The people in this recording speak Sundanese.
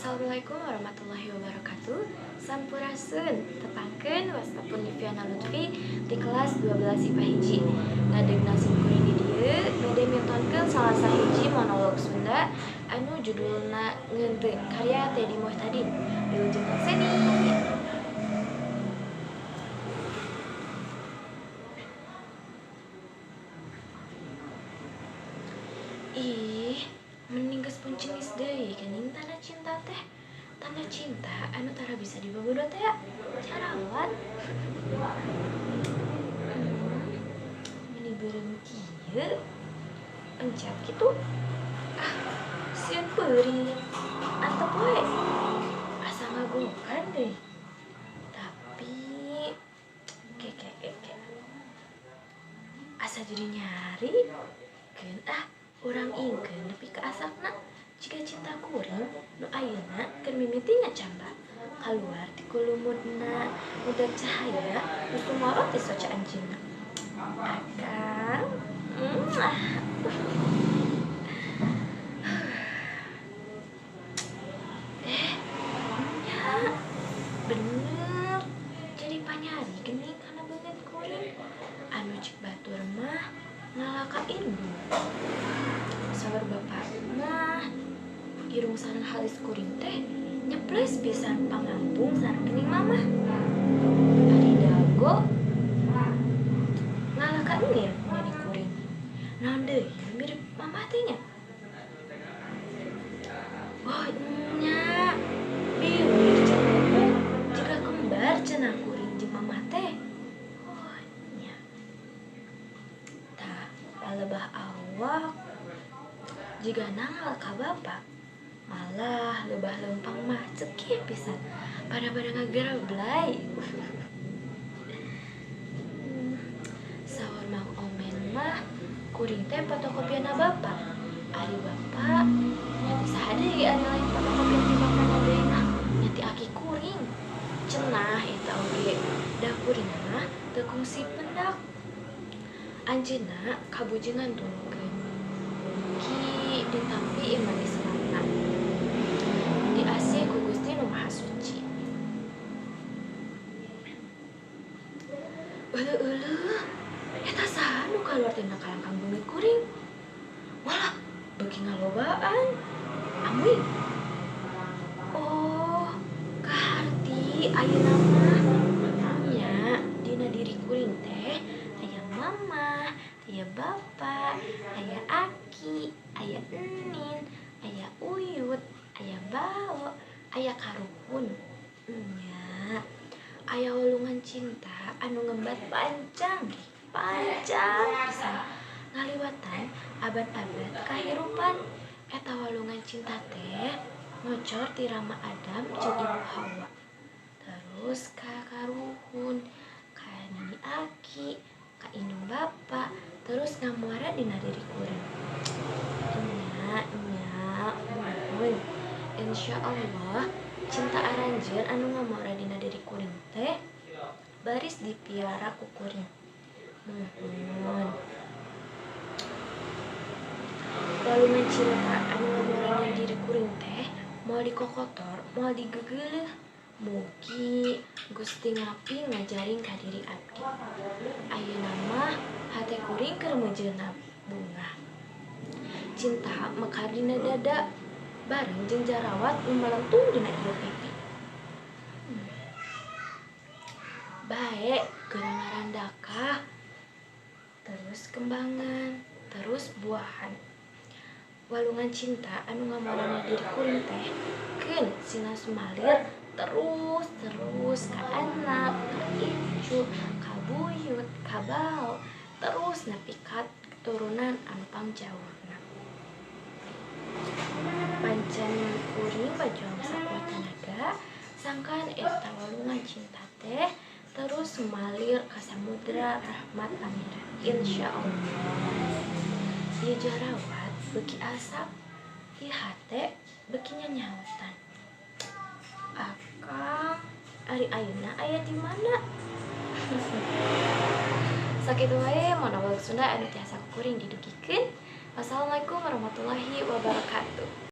Assalamualaikum warahmatullahi wabarakatuh. Sampurasun, tepangkeun wasta pun Liviana Lutfi di kelas 12 IPA hiji. Ngadegna simkuring di dieu bade mintonkeun salah sahiji monolog Sunda anu judulna Ngeunteung karya Teddy Muhtadin. Wilujeng seni. Ih, mending geus puncengis deui geuning tanda cinta teh. Tanda cinta anu tara bisa dibobodo teh ya. Carawat. Meni beureum kieu. Encap kitu. Ah, sieun peurih. Antep we. Asa ngagokan deui. Tapi ke ke ke ke. Asa jadi nyari. Keun ah, urang ingkeun nepi ka asakna. Jika cinta kuring nu ayeuna keur mimiti ngacamba kaluar ti kulumudna mudak cahaya nu sumorot ti soca anjeunna. Akang. Nya bener jadi panyari geuning kana beungeut kuring anu cik batur mah ngalaka indung. Saur bapak mah irung sareng halis kuring teh nyeples pisan pangampung sareng kening mamah. Ari dago ngalaka enin nini kuring. Naon deui mirip mamah teh nya? Oh nya biwir cenah jiga kembar cenah kuring jeung mamah teh. Oh nya. Tah palebah awak jiga ngalaka bapak. Malah lebah lempang mah cekih pisan pada-pada ngagereblay. Saur Mang Omen mah kuring teh fotokopiana bapak. Ari bapak nya saha deui ari lain fotokopian ti bapana deui mah nya ti aki kuring. Cenah eta oge da kuring mah teu kungsi pendak. Anjeunna kabujengan turunkeun. Mugi ditampi iman Islamna. Diasih ku Gusti Nu Maha Suci. Euleuh-euleuh, eta saha nu kaluar tina kalangkang beungeut kuring? Walah, beuki ngalobaan. Amuy. Oh, kaharti ayeuna mah nya dina diri kuring teh aya mama, aya bapak, aya aki, aya enin, aya uyut, aya bao, aya karuhun. Nya, aya walungan cinta anu ngembat panjang, panjang pisan. Ngaliwatan abad-abad kahirupan. Eta walungan cinta teh ngocor ti Rama Adam jeung Ibu Hawa. Terus ka karuhun, ka nini aki, ka indung bapa, terus ngamuara dina diri kuring. Nya, nya, muhun. Insya Allah cinta aranjeun anu ngamuara dina diri kuring teh baris dipiara ku kuring. Muhun. Walungan cinta anu ngamuara dina diri kuring teh moal dikokotor, moal digegeuleuh. Mugi Gusti Ngapi ngajaring ka diri abdi. Ayeuna mah hate kuring keur meujeuhna bunga. Cinta mekar dina dada bareng jeung jarawat nu melentung dina ieu pipi. Bae geura ngarandakah, terus kembangan, terus buahan. Walungan cinta anu ngamuara diri kuring teh keun sina sumalir terus terus ka anak, ka incu, ka buyut, ka bao, terus nepi ka keturunan anu pangjauhna. Pancen kuring bajuang sakuat tenaga, sangkan eta walungan cinta teh terus sumalir ka samudra rahmat Pangeran. Insyaallah. Ieu jarawat beuki asap, ieu hate beuki nyanyautan. Akang, ari ayeuna aya di mana? Sakitu wae monolog Sunda anu tiasa kuring didugikeun. Wassalamualaikum warahmatullahi wabarakatuh.